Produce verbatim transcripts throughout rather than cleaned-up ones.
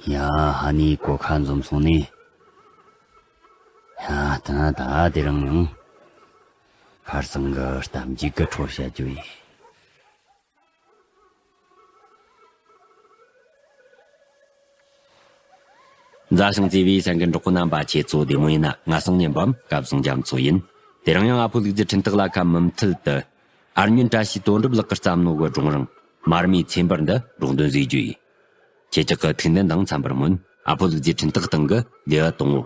ཡ། ཧ་ནི་གོ་ཁ་འཛོམས་སོང་ནི། ཡ། ད་ད་དེ་རིང་ཡང་ཁར་སང་གི་གཏམ་རྒྱུད་ཀྱི་འཕྲོ་བཤད་རྒྱུ་ཡིན། མཛའ་ཞིང་བརྩེ་བའི་སེམས་ཀྱི་འགྲོགས་པོ་རྣམ་པ། ཁྱེད་ཚོ་བདེ་མོ་ཡིན་ན། ང་སང་ཉན་པའམ་སྐལ་བཟང་རྒྱ་མཚོ་ཡིན། དེ་རིང་ཡང་ཨ་ཕོ་ལུག་རྫི་འཕྲིན་སྟེགས་ལ་ཁ་མུ་མཐུད་དུ། ཨར་ཉོན་བཀྲ་ཤིས་དོན་གྲུབ་ལགས་ཀྱིས་བརྩམས་ནོ་གི་སྒྲུང་རིང་མར་མེའི་ཚེ་འབར་འདི་སྒྲོག་འདོན་བཟོས་རྒྱུ་ཡིན། ཁྱེད་ཅག་གི་ཐུགས་འདུན་དང་འཚམ་པར་སྨོན། ཨ་ཕོ་ལུག་རྫི་འཕྲིན་སྟེགས་སྟེང་གི་ལེའུ་དང་པོ།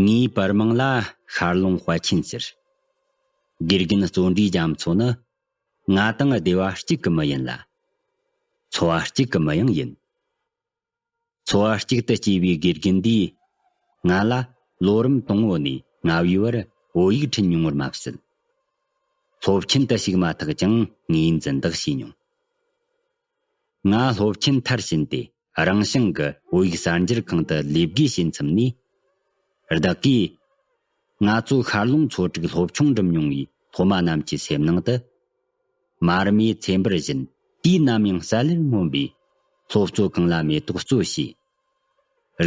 ངའི་བར་མིང་ལ་ཤར་ལུང་དཔལ་ཆེན་ཟེར། དགེ་རྒན་བརྩོན་འགྲུས་རྒྱ་མཚོ་ནི་ང་དང་སྡེ་བ་གཅིག་གི་མི་ཡིན་ལ། ཚོ་བ་གཅིག་གི་མི་ཡང་ཡིན། ཚོ་བ་གཅིག་ཏུ་སྐྱེས་པའི་དགེ་རྒན་འདིས་ང་ལ་ལོ་རིམ་དང་པོ་ནས་ལྔ་བའི་བར་བོད་ཡིག་ཁྲིད་མྱོང་བར་མ་ཟད། སློབ་ཆེན་དུ་ཞུགས་མ་ཐག་ཀྱང་ངའི་འཛིན་བདག་བྱས་མྱོང་། ང་སློབ་ཆེན་མཐར་ཕྱིན་ཏེ་རང་ཞིང་གི་བོད་ཡིག་གསར་འགྱུར་ཁང་དུ་ལས་བགོས་བྱས་མཚམས་ནས། བདག་གིས་ང་ཚོ་ཤར་ལུང་ཚོ་དྲུག་སློབ་ཆུང་འགྲིམ་མྱོང་བའི་སློབ་མ་རྣམས་ཀྱི་སེམས་ནང་དུ། མར་མེའི་ཚེ་འབར་བཞིན་དུས་ནམ་ཡང་གསལ་ལེར་མངོན་པའི་སློབ་གཙོ་གངས་ལྷ་མེ་ཏོག་གཙོ་བྱས།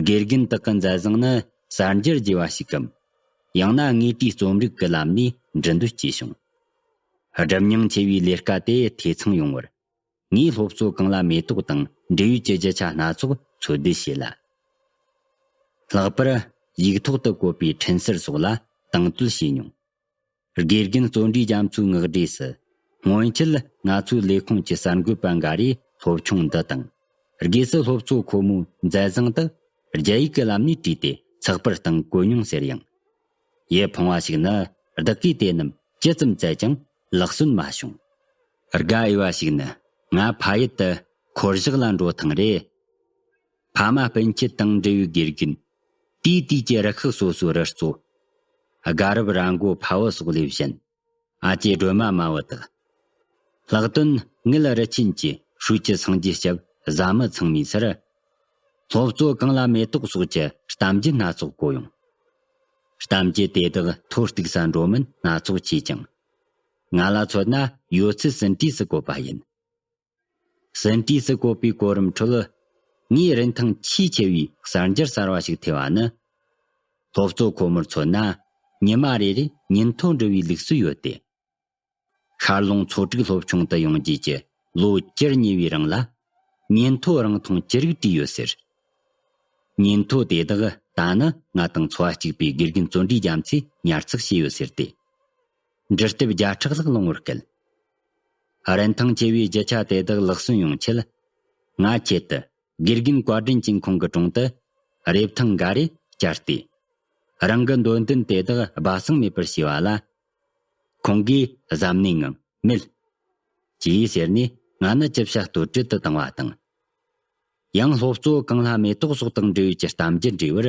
དགེ་རྒན་དག་གི་མཛད་བཟང་ནི་གསར་འགྱུར་རྒྱས་པ་ཞིག་གམ། ཡང་ན་དངོས་བྲིས་རྩོམ་རིག་གི་ལམ་ནས་འབྲི་འདོད་སྐྱེས་བྱུང་། སྒྲུབ་མྱོང་ཆེ་བའི་ལས་ཀ་དེ་འཐུས་ཚང་ཡོང་བར། ངས་སློབ་གཙོ་གངས་ལྷ་མེ་ཏོག་དང་འབྲེལ་ཡོད་ཀྱི་རྒྱུ་ཆ་སྣ་ཚོགས་འཚོལ་བསྡུ་བྱས་ལ། ལྷག་པར་ཡིག་ཐོག་ཏུ་བཀོད་པའི་འཕྲིན་གསར་སོགས་ལ་དང་དོད་བྱས་མྱོང་། དགེ་རྒན་བརྩོན་འགྲུས་རྒྱ་མཚོའི་ངག་སྒྲོས་སུ། སྔོན་ཆད་ང་ཚོའི་ལས་ཁུངས་ཀྱི་གསར་འགོད་པ་འགའ་རེས་སློབ་ཆུང་འདི་དང་། སྒོས་སུ་སློབ་གཙོ་ཁོ་མོའི་མཛད་བཟང་དུ་རྒྱ་ཡིག་གི་ལམ་ནས་བྲིས་ཏེ་ཚགས་པར་སྟེང་བཀོད་མྱོང་ཟེར་ཡང་། ཡིད་ཕངས་པ་ཞིག་ནི། བདག་གིས་དེ་རྣམས་ཇི་ཙམ་བཙལ་ཀྱང་ལག་སོན་མ་བྱུང་། དགའ་འོས་པ་ཞིག་ནི། ང་ཕ་ཡུལ་དུ་འཁོར་གཞག་ལ་འགྲོ་ཐེངས་རེ། ཕ་མ་སྤུན་མཆེད་དང་འབྲེལ་བའི་དགེ་རྒན། དུས་དུས་ཀྱི་རུ་ཁག་སོ་སོའི་རུ་གཙོ། དགའ་རབ་ར་མགོ་ཕ་བུ་སོགས་ལས་གཞན། ཨ་ཅེ་སྒྲོལ་མ་མ་བུ་དག། ལྷག་དོན་ངེད་རུ་ཆེན་གྱི་ཧྲུའུ་ཅི་སངས་རྒྱས་སྐྱབས་བཟའ་མི་ཚང་མའི་སར། སློབ་གཙོ་གངས་ལྷ་མེ་ཏོག་སོགས་ཀྱི་གཏམ་རྒྱུད་སྣ་ཚོགས་གོ་ཡོང་། གཏམ་རྒྱུད་དེ་དག་ཐོ་གཏུགས་ས་འགྲོ་མིན་སྣ་ཚོགས་ཆེ་ཅིང་། ང་ལ་མཚོན་ན་ཡོད་ཚད་ཟིན་བྲིས་སུ་བཀོད་པ་ཡིན། ཟིན་བྲིས་སུ་བཀོད་པའི་གོ་རིམ་ཁྲོད། ངའི་རིན་ཐང་ཆེས་ཆེ་བའི་གསར་འགྱུར་གསར་བ་ཞིག་ཐེ་བ་ནི། སློབ་གཙོ་ཁོ་མོར་མཚོན་ན། ཉི་མ་རེ་རེ་ཉིན་ཐོ་འབྲི་བའི་ལུགས་སྲོལ་ཡོད་དེ། ཤར་ལུང་ཚོ་དྲུག་སློབ་ཆུང་དུ་ཡོང་རྗེས་ཀྱི་ལོ་བཅུ་གཉིས་པའི་རིང་ལ། ཉིན་ཐོ་རིང་ཐུང་ཅི་རིགས་བྲིས་ཡོད་ཟེར། ཉིན་ཐོ་དེ་དག་ད་ནི་ང་དང་འཚོ་བ་གཅིག་པའི་དགེ་རྒན་བརྩོན་འགྲུས་རྒྱ་མཚོས་ཉར་ཚགས་བྱས་ཡོད་ཟེར་ཏེ། འབྲི་དེབ་བརྒྱ་ཕྲག་ལྷག་ལོངས་པར་བསྐུལ། རིན་ཐང་ཆེ་བའི་རྒྱུ་ཆ་དེ་དག་ལག་སོན་ཡོང་ཆེད། ང་ཆེད་དུ་དགེ་རྒན་བཀའ་དྲིན་ཅན་ཁོང་གི་དྲུང་དུ་རེབ་ཐང་འགའ་རེ་བཅར་ཏེ། རང་གི་འདོད་འདུན་དེ་དག་སྦ་གསང་མེད་པར་བྱས་པ་ལ། ཁོང་གིས་གཟབ་ནན་ངང་མེད། ཅེས་ཟེར་ནས་ང་ནི་ཅི་བྱ་གཏོལ་དྲི་དུ་བཏང་བ་དང་། ཡང་སློབ་གཙོ་གངས་ལྷ་མེ་ཏོག་སོགས་དང་འབྲེལ་ཡོད་ཀྱི་གཏམ་རྒྱུད་འདྲི་བར།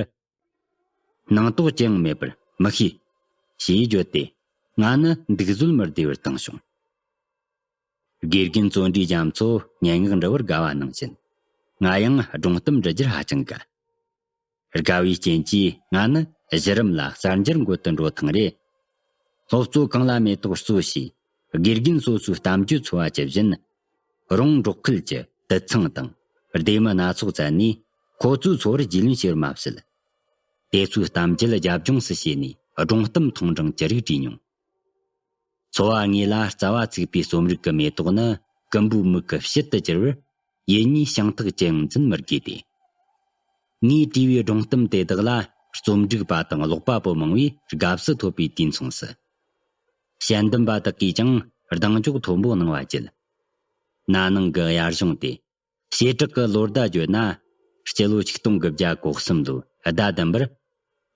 སྣང་དོགས་ཅི་ཡང་མེད་པར་མི་ཤེས། ཞེས་བརྗོད་དེ་ང་ནི་འདུག་བཟོད་མི་བདེ་བར་བཏང་བྱུང་། དགེ་རྒན་བརྩོན་འགྲུས་རྒྱ་མཚོ་སྙན་ངག་འབྲི་བར་དགའ་བ་ནང་བཞིན། ང་ཡང་སྒྲུང་གཏམ་འབྲི་རྒྱུར་ཧ་ཅང་དགའ། དགའ་བའི་རྐྱེན་གྱིས་ང་ནི་གཞི་རིམ་ལ་གསར་འགྱུར་འགོད་དུ་འགྲོ་ཐེངས་རེ། སློབ་གཙོ་གངས་ལྷ་མེ་ཏོག་གཙོ་བྱས་དགེ་རྒན་སོ་སོའི་གཏམ་རྒྱུད་འཚོལ་བ་ཇི་བཞིན། རོང་འབྲོག་ཁུལ་གྱི་དུད་ཚང་དང་སྡེ་མི་སྣ་ཚོགས་བཙལ་ནས་ཁོ་ཚོའི་འཚོ་བར་རྒྱུས་ལོན་བྱེད་པར་མ་ཟད། དེ་ཚོའི་གཏམ་རྒྱུད་རྒྱབ་ལྗོངས་སུ་བྱས་ནས་སྒྲུང་གཏམ་ཐུང་གྲངས་ཅི་རིགས་བྲིས་མྱོང་། འཚོ་བ་དངོས་ལ་རྩ་བ་ཚུགས་པའི་རྩོམ་རིག་གི་མེ་ཏོག་ནི་ཀུན་པོའི་མིག་གི་དཔྱིད་དུ་གྱུར་བར། ཡིད་གཉིས་ཤིང་ཐག་ཅི་ཡང་འཛིན་མི་དགོས་ཏེ། ངས་བྲིས་པའི་སྒྲུང་གཏམ་དེ་དག་ལ་རྩོམ་སྒྲིག་པ་དང་ཀློག་པ་པོ་མང་བས་དགའ་བསུ་ཐོབ་པའི་དུས་མཚུངས་སུ། དཔྱད་འདེམས་པ་དག་གིས་ཀྱང་གདེང་འཇོག་མཐོན་པོ་གནང་བ་བརྒྱུད། ན་ནིང་གི་དབྱར་གཞུང་དེ། བྱེ་བྲག་གི་ལོ་ཟླ་བརྗོད་ན། སྤྱི་ལོ་ཆིག་སྟོང་དགུ་བརྒྱ་གོ་གསུམ་ལོའི་ཟླ་བདུན་པར།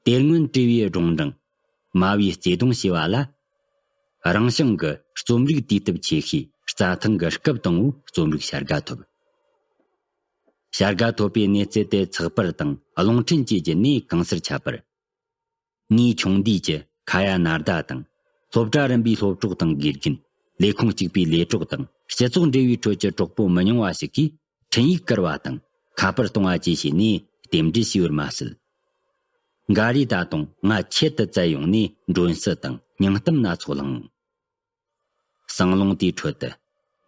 དེ་སྔོན་བྲིས་པའི་སྒྲུང་རིང་མ་བུའི་བརྩེ་དུང་ཞེས་པ་ལ། རང་ཞིང་གི་རྩོམ་རིག་དུས་སྟབས་ཆེ་ཤོས་རྩྭ་ཐང་གི་སྐབས་དང་པོའི་རྩོམ་རིག་བྱ་དགའ་ཐོབ། བྱ་དགའ་ཐོབ་པའི་གནས་ཚུལ་དེ་ཚགས་པར་དང་རླུང་འཕྲིན་བཅས་བརྒྱུད་ནས་གང་སར་ཁྱབ་པར། ངའི་ཆུང་དུས་ཀྱི་ཁ་ཡ་ན་ཟླ་དང་། སློབ་གྲྭ་རིམ་པའི་སློབ་གྲོགས་དང་དགེ་རྒན། ལས་ཁུངས་གཅིག་པའི་ལས་གྲོགས་དང་སྤྱི་ཚོགས་འབྲེལ་བའི་ཁྲོད་ཀྱི་གྲོགས་པོ་མི་ཉུང་བ་ཞིག་གིས། འཕྲིན་ཡིག་བསྐུར་བ་དང་ཁ་པར་གཏོང་བ་བཅས་བྱས་ནས་ རྟེན་འབྲེལ་ཞུས་པར་མ་ཟད། འགའ་རེས་ད་དུང་ང་ཆེད་དུ་བཙལ་ཡོང་ནས་མགྲོན་བསུ་དང་སྙིང་གཏམ་སྣ་ཚོགས་བླངས། ཟང་ལུང་དེའི་ཁྲོད་དུ་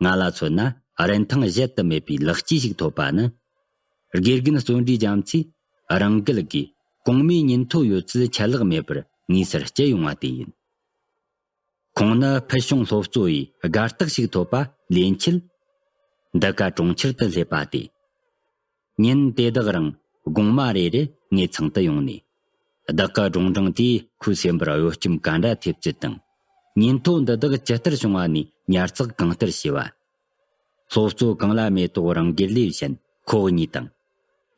ང་ལ་མཚོན་ན་རིན་ཐང་གཞལ་དུ་མེད་པའི་ལེགས་སྐྱེས་ཤིག་ཐོབ་པ་ནི། དགེ་རྒན་བརྩོན་འགྲུས་རྒྱ་མཚོས་རང་འགུལ་གྱིས་གོང་མའི་ཉིན་ཐོ་ཡོད་ཚད་ཆད་ལྷག་མེད་པར་ངེས་སར་བསྐྱལ་ཡོང་བ་དེ་ཡིན། ཁོང་ནི་ཕུལ་བྱུང་སློབ་གཙོ་ཡི་དགའ་རྟགས་ཤིག་ཐོབ་པ་ལེན་ཆེད། འདི་ག་གྲོང་ཁྱེར་དུ་སླེབས་པ་སྟེ། ཉིན་དེ་དག་རིང་དགོང་མོ་རེ་རེ་ངའི་ཚང་དུ་ཡོང་ནས། བདག་གི་སྒྲུང་སྦྲང་དེས་ཁོའི་སེམས་པར་གཡོ་སྐྱོམ་ག་འདྲ་ཐེབས་ཚུལ་དང་། ཉིན་ཐོ་འདི་དག་ཇི་ལྟར་བྱུང་བ་ནས་ཉར་ཚགས་གང་ལྟར་བྱས་པ། སློབ་གཙོ་གངས་ལྷ་མེ་ཏོག་རང་སྒེར་ལས་གཞན་ཁོ་གཉིས་དང་།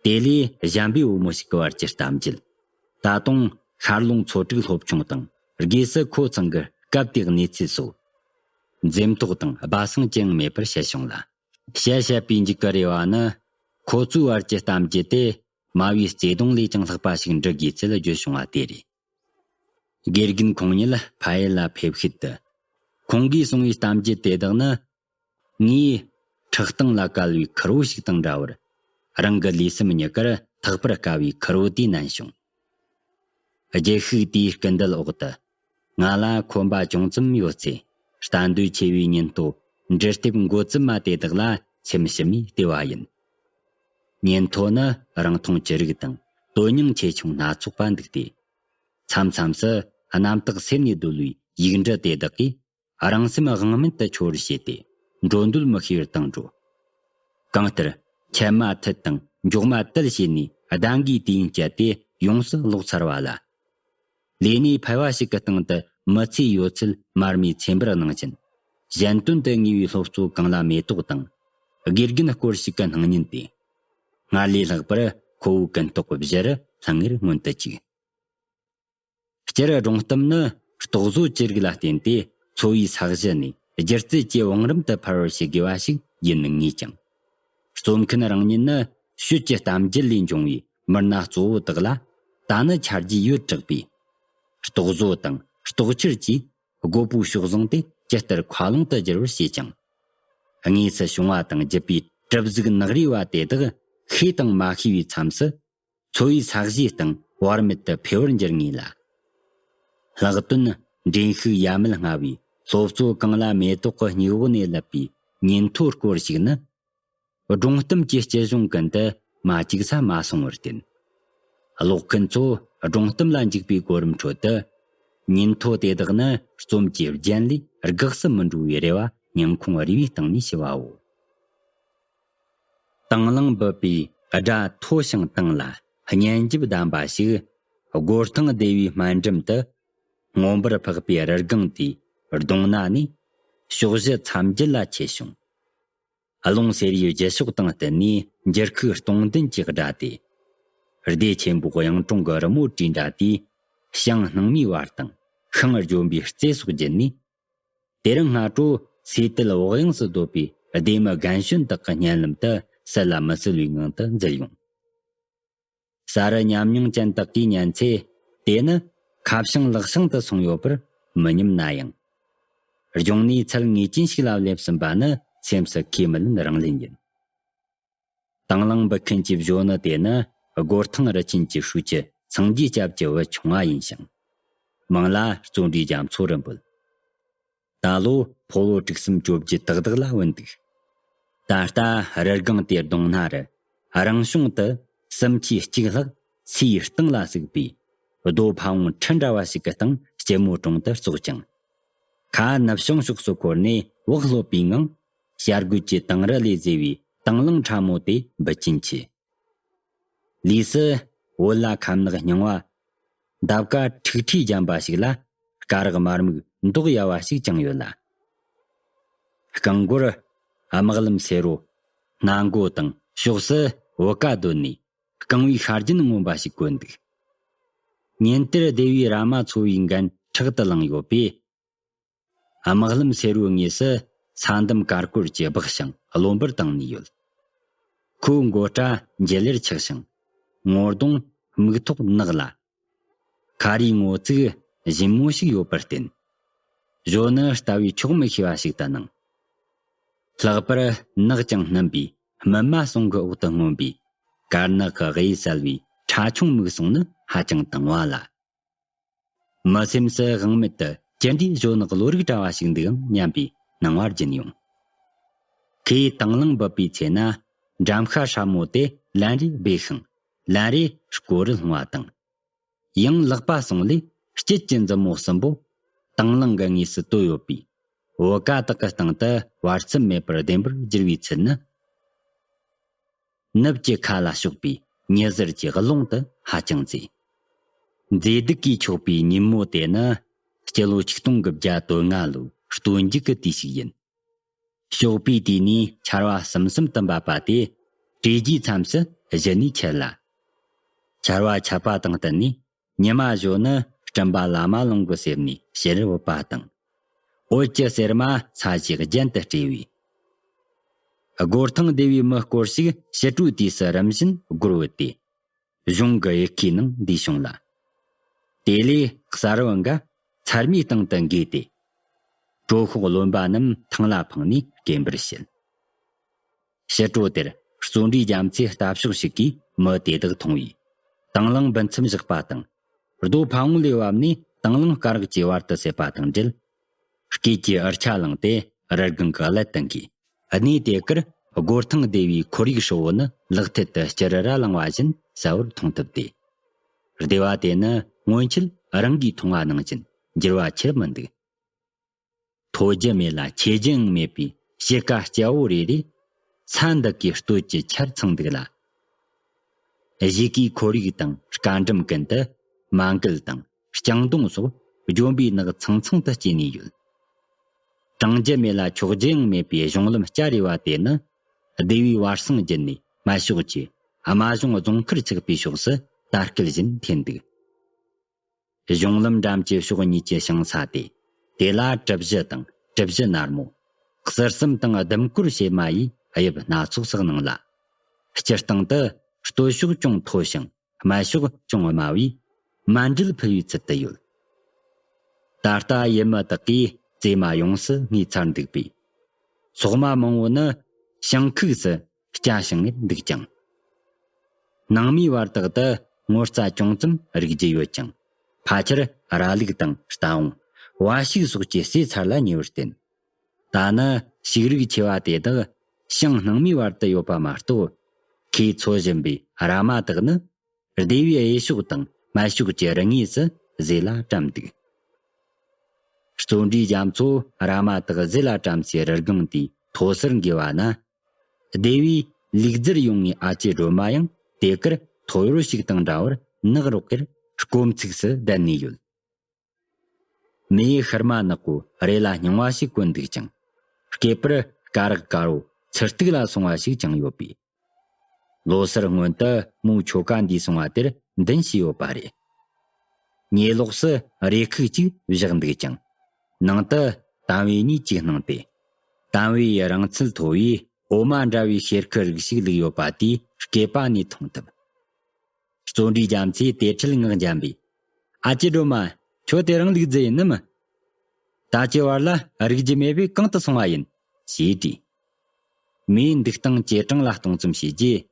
དེ་ལས་གཞན་པའི་བུ་མོ་ཞིག་གི་བར་གྱི་གཏམ་རྒྱུད། ད་དུང་ཤར་ལུང་ཚོ་དྲུག་སློབ་ཆུང་དང་དགོས་སུ་ཁོ་ཚང་གི་སྐབས་དེའི་གནས་ཚུལ་སོགས། འཛེམ་དོགས་དང་སྦ་གསང་ཅི་ཡང་མེད་པར་བཤད་བྱུང་ལ། བཤད་བཤད་པའི་མཇུག་གི་རེ་བ་ནི། ཁོ་ཚོའི་བར་གྱི་གཏམ་རྒྱུད་དེ་སྨྲ་བའི་བརྩེ་དུང་ལས་ཀྱང་ལྷག་པ་ཞིག་འབྲི་དགོས་ཚུལ་བརྗོད་བྱུང་བ་དེ་རེད། དགེ་རྒན་ཁོང་ཉིད་ཕ་ཡུལ་ལ་ཕེབས་ཤུལ་དུ། ཁོང་གིས་གསུང་བའི་གཏམ་རྒྱུད་དེ་དག་ནི། ངས་ཁྲག་གཏིང་ལ་བཀལ་བའི་ཁུར་བོ་ཞིག་དང་འདྲ་བར། རང་གི་ལུས་སེམས་གཉིས་ཀར་ཐག་པར་དཀའ་བའི་ཁུར་བོ་དེ་མནན་བྱུང་། རྒྱལ་ཤུགས་དེའི་སྐུལ་འདེད་འོག་ཏུ། ང་ལ་ཁོམ་པ་ཅུང་ཙམ་ཡོད་ཚེ། ལྟ་འདོད་ཆེ་བའི་ཉིན་ཐོ་འབྲི་དེབ་འགོ་བཙུགས་མ་དེ་དག་ལ་སེམས་ཕྱི་མའི་ལྟེ་བ་ཡིན། ཉིན་ཐོ་ནི་རང་མཐོང་ཅི་རིགས་དང་དོན་སྙིང་ཆེ་ཆུང་སྣ་ཚོགས་པ་འདུག་སྟེ། མཚམས་མཚམས་སུ་རྣམ་དག་སེམས་ནས་བརྡོལ་བའི་ཡིག་འབྲུ་དེ་དག་གིས། རང་སེམས་དབང་མེད་དུ་འཆོར་བར་བྱས་ཏེ། འགྲོ་འདོད་མི་ཤེས་པར་བཏང་འགྲོ། གང་ལྟར། ཁྱད་མ་ཐུད་དང་མགྱོགས་མ་དལ་བྱས་ནས་གདན་གྱི་དུས་ཡུན་སྤྱད་དེ་ཡོངས་སུ་ལོག་ཚར་བ་ལ། ལས་གནས་ཕལ་བ་ཞིག་གི་སྟེང་དུ་མི་ཚེའི་ཡོད་ཚད་མར་མེའི་ཚེ་འབར་ནང་བཞིན། གཞན་དོན་དུ་ངེས་པའི་སློབ་གཙོ་གངས་ལྷ་མེ་ཏོག་དང་། དགེ་རྒན་སྐོར་ཞིག་གི་སྣང་བརྙན་དེ། སྔར་ལས་ལྷག་པར་ཁོ་བོའི་ཀུན་རྟོག་གི་བཞི་རུ་ལྷང་ངེར་མངོན་དུ་བཅུག་སྤྱིར་སྒྲུང་གཏམ་ནི་རྟོག་བཟོ་ཅི་རིགས་ལ་བརྟེན་ཏེ་འཚོ་བའི་ས་གཞི་ནས་སྒྱུ་རྩལ་གྱི་བང་རིམ་དུ་འཕར་བར་བྱེད་དགོས་པ་ཞིག་ཡིན་ངེས་ཀྱང་། རྩོམ་མཁན་རང་ཉིད་ནི་ཤོད་ཀྱི་གཏམ་རྒྱུད་ལས་འབྱུང་བའི་མི་སྣ་གཙོ་བོ་དག་ལ་ད་ནི་ཆ་རྒྱུས་ཡོད་དྲགས་པས། རྟོག་བཟོ་དང་རྟོག་འཆར་གྱིས་རྒོད་པོའི་གཤོག་ཟུང་དེ་ཇི་ལྟར་མཁའ་ཀློང་དུ་བསྒྱུར་བར་བྱེད་ཅིང་། དངོས་སུ་བྱུང་བ་དང་བརྒྱུད་པའི་གྲུབ་གཟུགས་ནག་རིས་པ་དེ་དག་ཤེས་དང་མ་ཤེས་པའི་མཚམས་སུ། འཚོ་བའི་ས་གཞིའི་སྟེང་བར་མེད་དུ་འཕེལ་བར་འགྱུར་ངེས་ལ། ལྷག་དོན་འདྲེན་ཤུགས་ཡ་མེད་སྔ་བའི་སློབ་གཙོ་གངས་ལྷ་མེ་ཏོག་གི་སྨྱུ་གུ་ནས་བརླབས་པའི་ཉིན་ཐོ་སྐོར་ཞིག་ནི། སྒྲུང་གཏམ་གྱི་སྤྱི་གཞུང་ཀུན་ཏུ་མ་བཅུག་ས་མ་སོང་བར་བརྟེན། ཀློག་མཁན་ཚོ་སྒྲུང་གཏམ་ལ་འཇུག་པའི་གོ་རིམ་ཁྲོད་དུ། ཉིན་ཐོ་དེ་དག་ནི་རྩོམ་གྱི་རྒྱན་ལས་དགག་སུ་མི་འགྲོ་བའི་རེ་བ་སྙིང་ཁོང་རུས་པའི་གཏིང་ནས་ཞུ་བའོ། དང་བླངས་འབུད་པའི་སྒྲ་མཐོ་ཞིང་དྭངས་ལ་སྙན་འཇེབས་ལྡན་པ་ཞིག་སྒོ་ཐང་སྡེ་བའི་སྨད་འགྲམ་དུ་མངོན་པར་འཕགས་པའི་རི་སྒང་དེའི་གདོང་ན་ནས་ཕྱོགས་བཞི་མཚམས་བརྒྱད་ལ་མཆེད་བྱུང་། རླུང་སེར་བའི་རྒྱུ་ཤོག་དང་བསྟུན་ནས་འགྱུར་ཁུག་སྟོང་ལྡན་གྱི་སྒྲ་དེ། སྡེ་ཆེན་པོའི་གཡུང་དྲུང་གི་རི་མོ་བྲིས་འདྲ་དེའི་ཞིང་སྣང་མའི་བར་དང་ཤིང་ལྗོན་པའི་རྩེ་སོགས་བརྒྱུད་ནས། དེ་རིང་སྔ་དྲོ་སོས་དལ་བག་ཡངས་སུ་སྡོད་པའི་སྡེ་མི་རྒན་གཞོན་དག་གི་སྙན་ལམ་དུ་སུ་ལ་མི་གསལ་བའི་ངང་དུ་འཛུལ་ཡོང་། ས་རུ་ཉམས་མྱོང་ཅན་དག་གིས་ཉན་ཚེ། དེ་ནི་ཁ་བྱང་ལག་བྱང་དུ་སོང་ཡོད་པར་མི་སྙམ་ན་ཡང་། སྦྱོང་ནས་ཚད་ངེས་ཅན་ཞིག་ལ་སླེབས་ཟིན་པ་ནི་སེམས་སུ་ཁས་མི་ལེན་རང་ལེན་ཡིན། དང་བླངས་འབུད་མཁན་གྱི་གཞོན་ནུ་དེ་ནི་སྒོ་ཐང་རི་ཆེན་གྱི་ཧྲུའུ་ཅི་སངས་རྒྱས་སྐྱབས་ཀྱི་བུ་ཆུང་བ་ཡིན་ཞིང་། མིང་ལ་བརྩོན་འགྲུས་རྒྱ་མཚོ་རུ་འབོད། ད་ལོ་ཕོ་ལོ་དྲུག་གསུམ་བཅོ་བརྒྱད་ཏག་ཏག་ལ་བུད་འདུག་ད་ལྟ་རི་སྒང་དེའི་གདོང་སྣ་རུ་རང་བྱུང་དུ་གསུམ་ཆའི་གཅིག་ལྷག་ཚེའི་སྟེང་ལ་ཟུག་པའི་རྡོ་ཕ་བོང་ཁྲི་འདྲ་བ་ཞིག་གི་སྟེང་སྐྱི་མོ་དྲུང་དུ་བཙུགས་ཀྱང་། ཁ་ནུབ་བྱང་ཕྱོགས་སུ་འཁོར་ནས་བག་ལྷོད་པའི་ངང་བྱ་རྒོད་ཀྱི་དང་རི་ལས་བཟོས་པའི་དང་བླངས་ཕྲ་མོ་དེ་འབུད་ཀྱིན་མཆིས། ལུས་སུ་བོད་ལྭ་ཁམ་ནག་རྙིང་བ། འདབ་ཀ་ཁྲིག་ཁྲིས་བརྒྱན་པ་ཞིག་ལ་སྐ་རགས་དམར་སྨུག་མདོག་ཡལ་བ་ཞིག་བཅིངས་ཡོད་ལ། རྐང་མགོར་དམག་ལམ་སེར་པོ། སྣ་མགོ་དང་ཕྱོགས་སུ་བུ་ག་བརྡོལ་ནས་རྐང་བའི་ཤ་རྒྱན་མངོན་པ་ཞིག་གོན་འདུག་ཉིན་དེར་སྡེ་བའི་ར་མ་ཚོ་བའི་འགན་ཕྲག་ཏུ་ལངས་ཡོད་པས། དམག་ལམ་སེར་པོའི་ངོས་སུ་ས་འདམ་དཀར་སྐོར་གྱིས་སྦགས་ཤིང་རློན་པར་བཏང་ནས་ཡོད། ཁོའི་མགོ་སྐྲ་འཇིལ་ལེར་ཆག་ཞིང་། ངོ་གདོང་སྨུག་ཐོག་ནག་ལ། ཁ་རིའི་ངོ་བཙུགས་ཞིམ་མོ་ཞིག་ཡོད་པར་བརྟེན། གཞོན་ནུ་ལྟ་བས་ཆོག་མི་ཤེས་པ་ཞིག་ཏུ་སྣང་། ལྷག་པར་ནག་ཅིང་སྣུམ་པའི་སྨིན་མ་ཟུང་གི་འོག་ཏུ་མངོན་པའི་ དཀར་ནག་གི་དབྱེ་བསལ་བའི་ཁྲ་ཆུང་མིག་ཟུང་ནི་ཧ་ཅང་དྭངས་བ་ལ། མི་སེམས་སུ་དབང་མེད་དུ་ཅི་འདྲའི་གཞོན་ནག་བློ་རིག་བཀྲ་བ་ཞིག་འདུག་ཨང་སྙམ་པའི་སྣང་བ་སྦྱིན་ཡོང་། ཁོས་དང་བླངས་འབུད་པའི་ཚེ་ན། འགྲམ་ཤ་སྲབ་མོ་དེ་ལན་རེ་སྦས་ཤིང་། ལན་རེ་སྐོར་རུ་ལྷུང་བ་དང་། ཡང་ལག་པ་ཟུང་ལས་དཀྱིལ་གྱི་མཛུབ་མོ་གསུམ་པོ་དང་བླངས་ཀྱི་ངོས་སུ་གཏོད་ཡོད་པས། བོད་ཀ་དག་གི་སྟེང་དུ་བར་མཚམས་མེད་པར་བདེན་པར་བསྒྱུར་བའི་ཚུལ་ནི། ནུབ་ཀྱི་ཁ་ལ་ཕྱོགས་པའི་ཉི་ཟེར་གྱི་རླུང་དུ་ཧ་ཅང་མཛེས། མཛེས་སྡུག་གིས་ཕྱུག་པའི་ཉིན་མོ་དེ་ནི་སྤྱི་ལོ་ཆིག་སྟོང་དགུ་བརྒྱ་དོན་ལྔ་ལོའི་སྟོན་མཇུག་གི་དུས་ཤིག་ཡིན། ཞོགས་པའི་དུས་ནས་ཆར་བ་ཟིམ་ཟིམ་དུ་འབབ་པ་དེ་དྲོས་རྒྱུའི་མཚམས་སུ་གཞི་ནས་ཁྱེར་ལ། ཆར་བ་ཆད་པ་དང་བསྟུན་ནས་ཉི་མ་གཞོན་ནི་སྤྲིན་པ་ལ་མ་ལོང་གི་གསེབ་ནས་ཕྱིར་བུད་པ་དང་། འོད་ཀྱི་སེར་མ་ས་གཞི་རྒྱན་དུ་སྤྲས་པས། སྒོར་ཐང་སྡེ་བའི་མི་སྐོར་ཞིག་ཕྱི་དྲོའི་དུས་སུ་རིམ་བཞིན་སྒོར་བུད་དེ། གཞུང་གི་ཡི་གེའི་ནང་འདུས་བྱུང་ལ། དེ་ལས་གསར་བུ་འགའ་ཚར་མའི་སྟེང་དུ་འགོས་ཏེ། གྲོ་ཤོག་རློན་པ་རྣམས་ཐང་ལ་འཕངས་ནས་སྐེམ་པར་བྱེད། ཕྱི་དྲོ་དེར་བརྩོན་འགྲུས་རྒྱ་མཚོའི་ལྟ་ཕྱོགས་ཤིག་གིས་མི་དེ་དག་མཐོང་བས། དང་བླངས་འབུད་མཚམས་བཞག་པ་དང་། རྡོ་ཕ་བོང་ལས་བབས་ནས་དང་བླངས་སྐ་རགས་ཀྱི་བར་དུ་སླེབས་པ་དང་འབྲེལ། སྐེད་ཀྱི་འུར་ཆ་བླངས་ཏེ་རི་སྒང་གི་ཀླད་དུ་འགོས། གནས་དེ་གར་སྒོར་ཐང་སྡེ་བའི་ཁོར་ཡུག་ཧྲིལ་བོ་ནི་ལག་མཐིལ་དུ་སྐྱུ་རུ་ར་ལངས་པ་བཞིན་གསལ་བོར་མཐོང་ཐུབ་སྟེ། སྡེ་བ་དེ་ནི་སྔོན་ཆད་རང་གིས་མཐོང་བ་ནང་བཞིན་འགྱུར་བ་ཆེར་མི་འདུག། མཐོ་རྒྱུ་མེད་ལ་ཆེ་རྒྱུའང་མེད་པའི་ཕྱེད་ཀ་སྐྱ་བོ་རེ་རེ་ས་འདི་གའི་སྟོད་ཀྱི་ཆར་ཚང་འདུག་ལ། གཞིས་ཀའི་ཁོར་ཡུག་དང་སྐར་འགྲམ་ཀུན་ཏུ་མ་འགུལ་དང་ལྕང་སྡོང་སོགས་ལྗོན་པའི་ནགས་ཚང་ཚང་དུ་སྐྱེས་ནས་ཡོད། དྲང་རྒྱུ་མེད་ལ་འཁྱོག་རྒྱུའང་མེད་པའི་གཞུང་ལམ་སྐྱ་རེ་བ་དེ་ནི་སྡེ་བའི་བར་སྲང་བརྒྱུད་ནས་སྨད་ཕྱོགས་ཀྱི་རྨ་གཞུང་རྫོང་ཁར་ཆགས་པའི་ཕྱོགས་སུ་ད་སྐུལ་བཞིན་འཐེན་འདུག། གཞུང་ལམ་འགྲམ་གྱི་ཕྱོགས་གཉིས་ཀྱི་ཞིང་ས་དེ། དེ་ལ་གྲུ་བཞི་དང་གྲུ་བཞི་ནར་མོ། གསེར་ཟམ་དང་ཟླུམ་སྐོར་བྱེ་མ་ཡིས་དབྱིབས་སྣ་ཚོགས་སུ་སྣང་ལ། སྤྱིར་བཏང་དུ་སྟོད་ཕྱོགས་ཅུང་མཐོ་ཞིང་སྨད་ཕྱོགས་ཅུང་དམའ་བས། མཎྜལ་ཕུལ་བའི་ཚུལ་དུ་ཡོད། ད་ལྟ་ཡུལ་མི་དག་གིས་རྩེ་མ་ཡོངས་སུ་བསྔས་ཚར་འདུག་པས། ཚོགས་མ་མང་བོ་ནི་ཞིང་ཁུགས་སུ་སྐྱ་ཞིང་ངེར་འདུག་ཀྱང་། ནང་མིའི་བར་དག་ཏུ་ངོ་རྩ་ཅུང་ཙམ་རིག་རྒྱུ་ཡོད་ཀྱང་། ཕལ་ཆེར་ར་ལུག་དང་རྟ་བོང་། བ་ཕྱུགས་སོགས་ཀྱིས་ཟོས་ཚར་ལ་ཉེ་བར་བརྟེན། ད་ནི་ཕྱུགས་རིགས་ཆེ་བ་དེ་དག་ཞིང་ནང་མིའི་བར་དུ་ཡོད་པ་མ་གཏོགས། ཁོས་འཚོ་བཞིན་པའི་ར་མ་དག་ནི། སྡེ་བའི་གཡས་ཕྱོགས་དང་སྨད་ཕྱོགས་ཀྱི་རི་ངོས་སུ་ཟས་ལ་བཀྲམ་འདུག། བརྩོན་འགྲུས་རྒྱ་མཚོ་ར་མ་དག་ཟས་ལ་བཀྲམ་སའི་རི་སྒང་དེའི་མཐོ་སར་འགོས་པ་ན། སྡེ་བའི་ལུག་རྫིར་ཡོང་བའི་ཨ་ཅེ་སྒྲོལ་མ་ཡང་དེ་གར་ཐོ་ཡོར་ཞིག་དང་འདྲ་བར་ནག་རོག་གེར་སྐོམ་ཚིགས་སུ་བསྡད་ནས་ཡོད། མེའི་ཤུར་མ་ནག་པོ་རེ་ལ་རྙིང་བ་ཞིག་གོན་འདུག་ཅིང་། སྐེད་པར་སྐ་རགས་དཀར་བོ་ཚུར་ཐུག་ལ་སོང་བ་ཞིག་བཅིངས་ཡོད་པས། ལོ་སར་སྔོན་དུ་མོའི་ཁྱོ་ག་འདས་སོང་བ་དེར་མདུན་བྱས་ཡོད་པ་རེད། ཉེ་ལོགས་སུ་རས་ཁུག་ཅིག་བཞག་འདུག་ཅིང་། ནང་དུ་དམ་བེ་གཉིས་བཅུག་སྣང་སྟེ། དམ་བེ་ཡི་རིང་ཚད་མཐོ་བས་འོ་མ་འདྲ་བའི་གཤེར་ཁུ་རིགས་ཤིག་བླུགས་ཡོད་པ་དེའི་སྐེད་པ་ནས་མཐོང་ཐུབ། བརྩོན་འགྲུས་རྒྱ་མཚོས་དེ་འཕྲལ་ངག་འཇམ་པས། ཨ་ཅེ་སྒྲོལ་མ། ཁྱོད་དེ་རིང་ལུག་རྫི་ཡིན་ནམ། ད་ཅི་བར་ལ་རིག་རྒྱུ་མེད་པས་གང་དུ་སོང་བ་ཡིན། ཞེས་དྲིས། མོས་འདུག་སྟངས་ཇེ་དྲང་ལ་གཏོང་ཙམ་བྱས་རྗེས།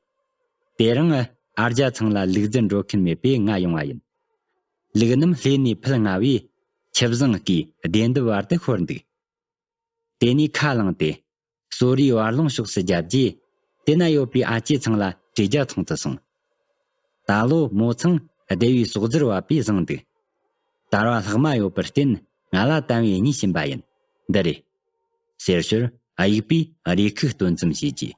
དེ་རིང་ཨ་རྒྱ་ཚང་ལ་ལུག་རྫི་འགྲོ་མཁན་མེད་པས་ང་ཡོང་བ་ཡིན། ལུག་རྣམས་ལྷས་ནས་ཕུལ་སྔ་བས་ཆུ་བཟང་གིས་བདེ་འདབས་བར་དུ་ཤོར་འདུག། དེ་ནས་ཁ་ལངས་ཏེ། གསོ་རིའི་བར་ལུང་ཕྱོགས་སུ་བརྒྱབ་རྗེས། དེ་ན་ཡོད་པའི་ཨ་ཅེ་ཚང་ལ་དྲིལ་རྒྱ་ཐོངས་སུ་སོང་། ད་ལོ་མོ་ཚང་སྡེ་བའི་ཟོག་རྫིར་བབས་པས་བཟང་འདུག། དར་བ་ལྷག་མ་ཡོད་པར་བརྟེན་ང་ལ་དམ་བེ་གཉིས་བྱིན་པ་ཡིན། འདི་རེད། ཟེར་ཞོར་དབྱུག་པས་རས་ཁུག་སྟོན་ཙམ་བྱས་རྗེས།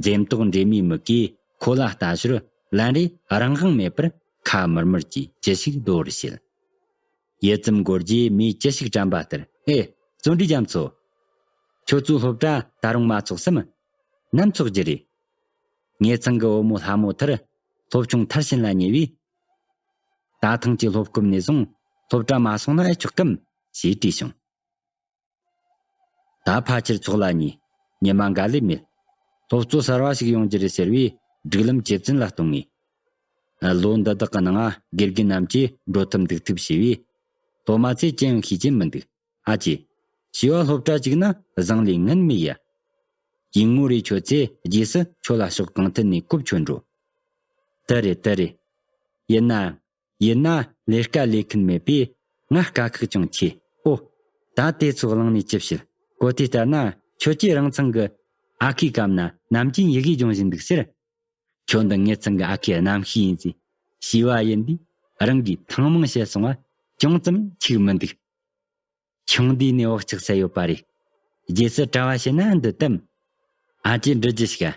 འཛེམ་དོགས་འདྲེས་མའི་མིག་གིས་ཁོ་ལ་ལྟ་ཞོར་ལན་རེ་རང་དབང་མེད་པར་ཁ་མུར་མུར་གྱིས་ཅི་ཞིག་རྡོ་བར་བྱེད། ཡུད་ཙམ་འགོར་རྗེས་མོས་ཅི་ཞིག་དྲན་པ་ལྟར། ཨེ། བརྩོན་འགྲུས་རྒྱ་མཚོ། ཁྱོད་ཚོའི་སློབ་གྲྭ་ད་རུང་མ་ཚོགས་སམ། ནམ་ཚོགས་རྒྱུ་རེད། ངེད་ཚང་གི་བུ་མོ་ལྷ་མོ་ཐར་སློབ་ཆུང་མཐར་ཕྱིན་ལ་ཉེ་བས། ད་ཐེངས་ཀྱི་སློབ་སྐབས་ནས་བཟུང་སློབ་གྲྭ་མ་སོང་ན་ཨེ་ཆོག་གམ། ཞེས་དྲིས་བྱུང་། ད་ཕལ་ཆེར་ཚོགས་ལ་ཉེ། ཉི་མ་འགའ་ལས་མེད། སློབ་གཙོ་གསར་བ་ཞིག་ཡོང་རྒྱུ་རེད་ཟེར་བས་སྒྲིག་ལམ་ཇེ་བཙན་ལ་གཏོང་ངེས། ལོ་འདི་དག་གི་ནང་དགེ་རྒན་རྣམས་ཀྱིས་འགྲོ་ཐབས་འདུག་ཐབས་བྱས་པས། སློབ་མ་ཚོས་ཅི་ཡང་ཤེས་ཀྱིན་མི་འདུག། ཨ་ཅེ། བྱིས་པ་སློབ་གྲྭ་གཅིག་ན་བཟང་ལས་ངན་མེད་ཡ། ཡིན་ངོ་རེ་ཁྱོད་ཚོས་རྗེས་སུ་ཁྱོད་ལ་ཕྱོགས་གང་ཐད་ནས་གོ་ཆོད་འགྲོ། དེ་རེད་དེ་རེད། ཡིན་ན། ཡིན་ན་ལས་ཀ་ལས་མཁན་མེད་པས་ང་དཀའ་ཁག་ཅུང་ཆེ། ཨོ། ད་དེ་ཚོ་གླེང་ནས་ཅི་བྱེད། གོ་དེ་ལྟར་ན་ཁྱོད་ཀྱིས་རང་ཚང་གི་ཨ་ཁུའི་སྐབས་ན་ནམ་རྒྱུན་ཡི་གེ་སྦྱོང་བཞིན་འདུག་ཟེར། ཁྱོད་འདི་ངེད་ཚང་གི་ཨ་ཁུའི་རྣམ་ཤེས་ཡིན་ཟེར། ཞུས་པ་ཡིན་དུས་རང་གིས་ཐེངས་མང་བཤད་སོང་བ་ཅུང་ཙམ་འཕྱུགས་མི་འདུག་ཆུང་དུས་ནས་བག་ཆགས་ཟ་ཡོད་པ་རེད། རྗེས་སུ་གྲྭ་བ་བྱས་ན་འདི་དམ། ཨ་ཅེ་འདྲི་རྒྱུ་ཞིག་ཨ།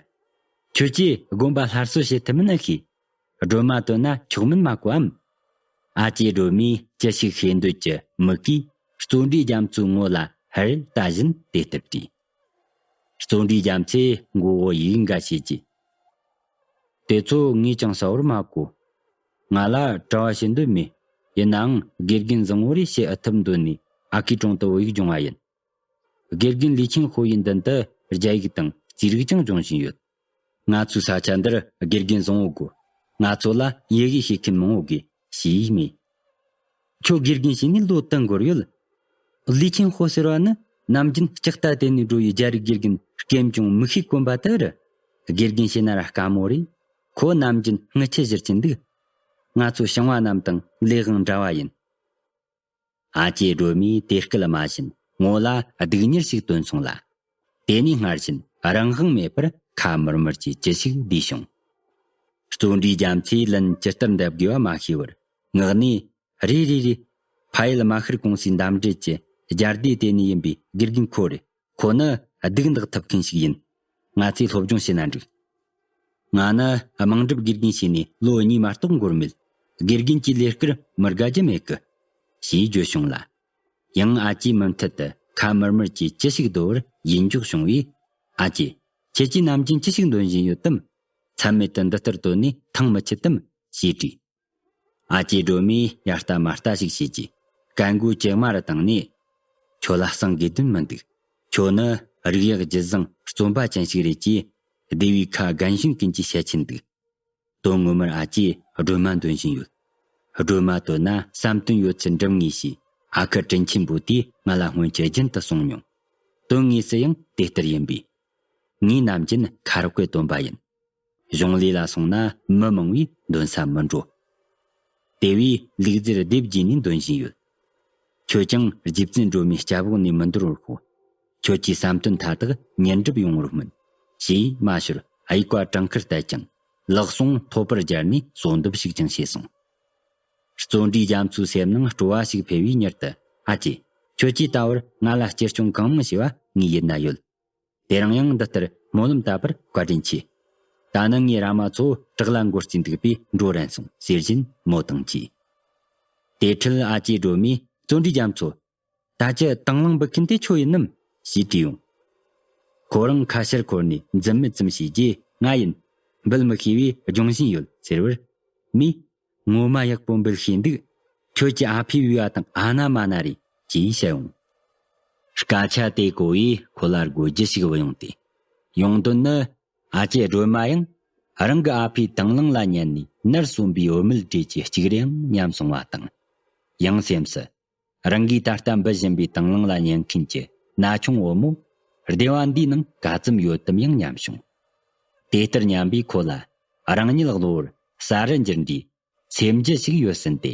ཁྱོད་ཀྱིས་དགོན་པ་སླར་གསོ་བྱེད་ཐུབ་མིན་ན་ཤེས། སྒྲོལ་མ་བཏོན་ན་ཆོག་མིན་མ་གོའམ། ཨ་ཅེ་སྒྲོལ་མས་ཅི་ཞིག་ཤེས་འདོད་ཀྱི་མིག་གིས་བརྩོན་འགྲུས་རྒྱ་མཚོའི་ངོ་ལ་ཧར་ལྟ་བཞིན་དེ་ལྟར་དྲིས། བརྩོན་འགྲུས་རྒྱ་མཚོས་མགོ་བོ་ཡིག་འགའ་བྱས་ཀྱིས། དེ་ཚོ་ངས་ཀྱང་གསལ་བོར་མ་གོ། ང་ལ་གྲྭ་བ་བྱེད་འདོད་མེད། ཡིན་ནའང་དགེ་རྒན་བཟང་བོ་རེ་བྱེད་ཨེ་ཐུབ་འདོད་ནས་ཨ་ཁུའི་དྲུང་དུ་བོད་ཡིག་སྦྱོང་བ་ཡིན། དགེ་རྒན་ལི་ཆིང་ཧོ་ཡིས་མདུན་དུ་རྒྱ་ཡིག་དང་རྩིས་རིག་ཀྱང་སྦྱོང་བཞིན་ཡོད། ང་ཚོའི་ས་ཆ་འདིར་དགེ་རྒན་བཟང་བོ་དགོས། ང་ཚོ་ལ་ཡི་གེ་ཤེས་མཁན་མང་བོ་དགོས་ཞེས་སྨྲས། ཁྱོད་དགེ་རྒན་བྱས་ནས་ལོ་དུ་འགོར་ཡོད། ལི་ཆིང་ཧོ་ཟེར་བ་ནི་ནམ་རྒྱུན་ལྕགས་རྟ་དེད་ནས་འགྲོ་བའི་རྒྱ་རིགས་དགེ་རྒན་སྐེམ་ཅུང་མིག་ཤེས་དཀོན་པ་དེ་རེད། དགེ་རྒན་བྱས་ན་ར་དཀའ་མོ་རེད། ཁོ་ནམ་རྒྱུན་རྔུལ་ཆུ་བཞུར་གྱིན་འདུག་ང་ཚོ་ཞིང་བ་རྣམས་དང་ལས་དབང་འདྲ་བ་ཡིན། ཨ་ཅེ་སྒྲོལ་མས་དེ་སྐད་མ་བྱིན་ངོ་ལ་སྡུག་གཉེར་ཞིག་བཏོན་སོང་ལ། དེ་ནས་སྔར་བཞིན་རང་དབང་མེད་པར་ཁ་མུར་མུར་གྱིས་ཅི་ཞིག་བསྡུས་བྱུང་། བརྩོན་འགྲུས་རྒྱ་མཚོས་ལན་ཇི་ལྟར་འདེབས་དགོས་པ་མ་ཤེས་པར་ངག་ནས། རེད་རེད་རེད། ཕ་ཡུལ་མ་ཤར་ཀུང་སིའི་འདམ་འདྲེད་ཀྱི་རྒྱལ་སྡེ་དེ་ནས་ཡིན་པའི་དགེ་རྒན་ཁོ་རེད། ཁོ་ནི་སྡུག་འདག་ཐུབ་མཁན་ཞིག་ཡིན། ང་ཚོས་སློབ་སྦྱོང་བྱས་ན་འགྲིག་ང་ནི་དམངས་སྒྲུབ་དགེ་རྒན་བྱས་ནས་ལོ་གཉིས་མ་གཏོགས་འགོར་མེད། དགེ་རྒན་གྱི་ལས་ཀར་མི་དགའ་རྒྱུ་མེད་གི། ཞེས་བརྗོད་བྱུང་ལ། ཡང་ཨ་ཅེ་མུ་མཐུད་དུ་ཁ་མུར་མུར་གྱིས་ཅི་ཞིག་བཟློ་བར་ཡིད་འཇོག་བྱུང་བས། ཨ་ཅེ། ཁྱེད་ཀྱིས་ནམ་རྒྱུན་ཅི་ཞིག་འདོན་བཞིན་ཡོད་དམ། ཚད་མེད་དུ་འདི་ལྟར་བཏོན་ནས་ཐང་མི་ཆད་དམ། ཞེས་དྲིས། ཨ་ཅེ་སྒྲོལ་མས་ཡ་ལྟ་མ་ལྟ་ཞིག་བྱས་ཀྱིས་སྐད་མགོ་ཇེ་དམའ་རུ་བཏང་ནས། ཁྱོད་ལ་གསང་དགོས་དོན་མི་འདུག་ཁྱོད་ནི་རིག་གཡག་རྒྱུད་བཟང་བརྩོན་པ་ཅན་ཞིག་རེད་ཅེས་སྡེ་བའི་ཁ་རྒན་གཞོན་ཀུན་གྱིས་བཤད་ཀྱིན་འདུག་དོན་ངོ་མར་ཨ་ཅེས་སྒྲོལ་མ་འདོན་བཞིན་ཡོད། སྒྲོལ་མ་བཏོན་ན་བསམ་དོན་ཡོད་ཚུལ་འགྲུབ་ངེས་ཞེས་ཨ་ཁུ་དྲིན་ཆེན་པོ་དེས་ང་ལ་སྔོན་ཆད་རྒྱུན་དུ་གསུངས་མྱོང་། དོན་དངོས་སུ་ཡང་དེ་ལྟར་ཡིན་པས། ངས་ནམ་རྒྱུན་ཁ་རོག་གི་སྟོན་པ་ཡིན། གཞུང་ལས་ལ་སོང་ན་མི་མང་བས་འདོན་ས་མི་འགྲོ། དེ་བས་ལུག་རྫིར་སྡེབ་བགྱིས་ནས་འདོན་བཞིན་ཡོད། ཁྱོད་ཀྱང་རྗེ་བཙུན་སྒྲོལ་མའི་སྐྱབས་འོག་ནས་མི་འདོར་བར་ཤོག་ཁྱོད་ཀྱི་བསམ་དོན་མཐའ་དག་ཉེར་འགྲུབ་ཡོང་བར་སྨོན། ཞེས་མ་ཞོར་དབྱུག་པ་བྲང་ཁར་གཏད་ཅིང་ལག་ཟུང་ཐོད་པར་སྦྱར་ནས་གསོལ་འདེབས་ཤིག་ཀྱང་བྱས་སོང་། བརྩོན་འགྲུས་རྒྱ་མཚོའི་སེམས་ནང་སྤྲོ་བ་ཞིག་འཕེལ་བའི་མྱུར་དུ། ཨ་ཅེ། ཁྱོད་ཀྱིས་ད་བར་ང་ལ་གཅེས་སྐྱོང་གང་མང་བྱས་པ་ངའི་ཡིད་ན་ཡོད། དེ་རིང་ཡང་འདི་ལྟར་སྨོན་ལམ་བཏབ་པར་བཀའ་དྲིན་ཆེ། ད་ནི་ངའི་ར་མ་ཚོ་བྲག་ལ་འགོར་རྩིས་འདུག་པས་འགྲོ་རན་སོང་ཟེར་བཞིན་མོ་དང་བཅས། དེ་འཕྲལ་ཨ་ཅེ་སྒྲོལ་མས་བརྩོན་འགྲུས་རྒྱ་མཚོ། ད་ཅི་དང་བླངས་འབུལ་མཁན་དེ་ཁྱོད་ཡིན་ནམ་ཞེས་དྲིས་ཡོང་། ཁོ་རང་ཁ་ཕྱིར་འཁོར་ནས་འཛུམ་མིག་ཙམ་བྱས་རྗེས་ང་ཡིན། འབུལ་མི་ཤེས་པས་སྦྱོང་བཞིན་ཡོད་ཟེར་བར། མོས། ངོ་མ་ཡག་པོ་འབུལ་ཤེས་འདུག་ཁྱོད་ཀྱི་ཨ་ཕས་བོས་པ་དང་ཨ་ན་མ་ན་རེད་ཅེས་བཤད་འོང་། སྐད་ཆ་དེ་གོ་བས་ཁོ་ལ་དགོད་རྒྱུ་ཞིག་བུད་ཡོང་སྟེ། ཡོང་དོན་ནི། ཨ་ཅེ་སྒྲོལ་མ་ཡང་རང་གི་ཨ་ཕའི་དང་བླངས་ལ་ཉན་ནས་ནར་སོན་པའི་བུད་མེད་གྲས་ཀྱི་གཅིག་རེའང་ཉམས་སོང་བ་དང་། ཡང་སེམས་སུ། རང་གིས་ད་ལྟ་འབུལ་བཞིན་པའི་དང་བླངས་ལ་ཉན་མཁན་གྱི་ན་ཆུང་བུ་མོ། སྡེ་བ་འདིའི་ནང་ག་ཙམ་ཡོད་དམ་ཡང་སྙམ་བྱུང་། དེ་ལྟར་སྙམ་པའི་ཁོ་ལ། རང་ཉིད་གློ་བུར་གསར་རུ་འགྱུར་འདྲའི་སེམས་རྒྱུད་ཞིག་ཡོད་ཟིན་ཏེ།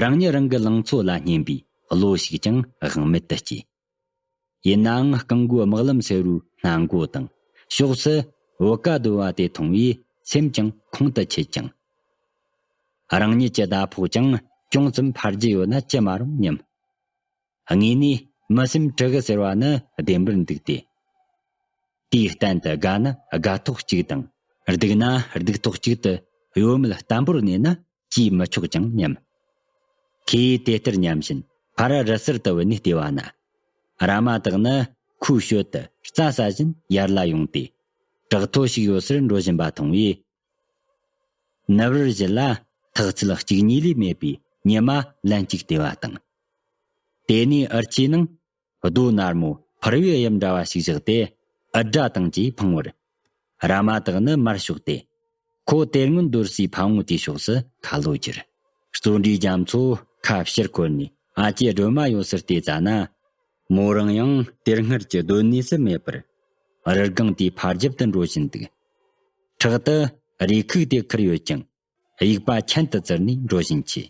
རང་ཉིད་རང་གི་ལང་ཚོ་ལ་སྙན་པའི་བློ་ཞིག་ཀྱང་དབང་མེད་དུ་སྐྱེས། ཡིན་ནའང་རྐང་མགོའི་དམག་ལམ་སེ་རུའི་སྣ་མགོ་དང་ཕྱོགས་སུ་བོད་ཀ་རྡོལ་བ་དེ་མཐོང་བས་སེམས་ཀྱང་ཁོང་དུ་ཆུད་ཅིང་། རང་ཉིད་ཀྱི་ཟླ་ཕོགས་ཀྱང་ཅུང་ཙམ་འཕར་རྒྱུ་ཡོད་ན་ཅི་མ་རུང་སྙམ། དངོས་ནས་མི་སེམས་དྲི་གི་ཟེར་བ་ནི་བདེན་པར་འདུག་སྟེ། དུས་གཏན་དུ་དགའ་ན་དགའ་ཐོག་གཅིག་དང་སྡུག་ན་སྡུག་ཐོག་གཅིག་ཏུ་གཡོ་མེད་བརྟན་པོར་གནས་ན་ཅིས་མི་ཆོག་ཀྱང་སྙམ། ཁོས་དེ་ལྟར་སྙམ་བཞིན་ཕར་རི་སར་དུ་བུད་ནས་བལྟས་པ་ན། ར་མ་དག་ནི་ཁོའི་ཞོལ་དུ་རྩྭ་ཟ་བཞིན་ཡར་ལ་ཡོང་སྟེ། བྲག་ཐོ་ཞིག་ཡོད་སར་འགྲོ་བཞིན་པ་མཐོང་བས། ནུབ་རིར་བཞུད་ལ་ཐག་ཚད་གཅིག་གཉིས་ལས་མེད་པའི་ཉི་མ་ལན་གཅིག་བལྟས་པ་དང་། དེ་ནས་འུར་ཆུའི་ནང་རྡོ་ནར་མོ་འཕུར་བའི་དབྱིབས་འདྲ་བ་ཞིག་བཞག་སྟེ། འུར་སྒྲ་དང་བཅས་འཕངས་པར། ར་མ་དག་ནི་མར་ཕྱོགས་ཏེ། ཁོ་དེ་སྔོན་རྡོར་སའི་ཕ་བོང་དེའི་ཕྱོགས་སུ་ཁ་ལོ་བསྒྱུར། བརྩོན་འགྲུས་རྒྱ་མཚོ་ཁ་ཕྱིར་འཁོར་ནས་ཨ་ཅེ་སྒྲོལ་མ་ཡོད་སར་བལྟས་ཙ་ན། མོ་རང་ཡང་དེ་སྔར་གྱི་སྡོད་གནས་སུ་མེད་པར། རི་སྒང་དེའི་ཕར་རྒྱབ་ཏུ་འགྲོ་བཞིན་འདུག་ཕྲག་ཏུ་ རེ་ཁུག་དེ་ཁུར་ཡོད་ཅིང་། དབྱུག་པ་ཁྱད་དུ་བཙིར་ནས་འགྲོ་བཞིན་མཆིས།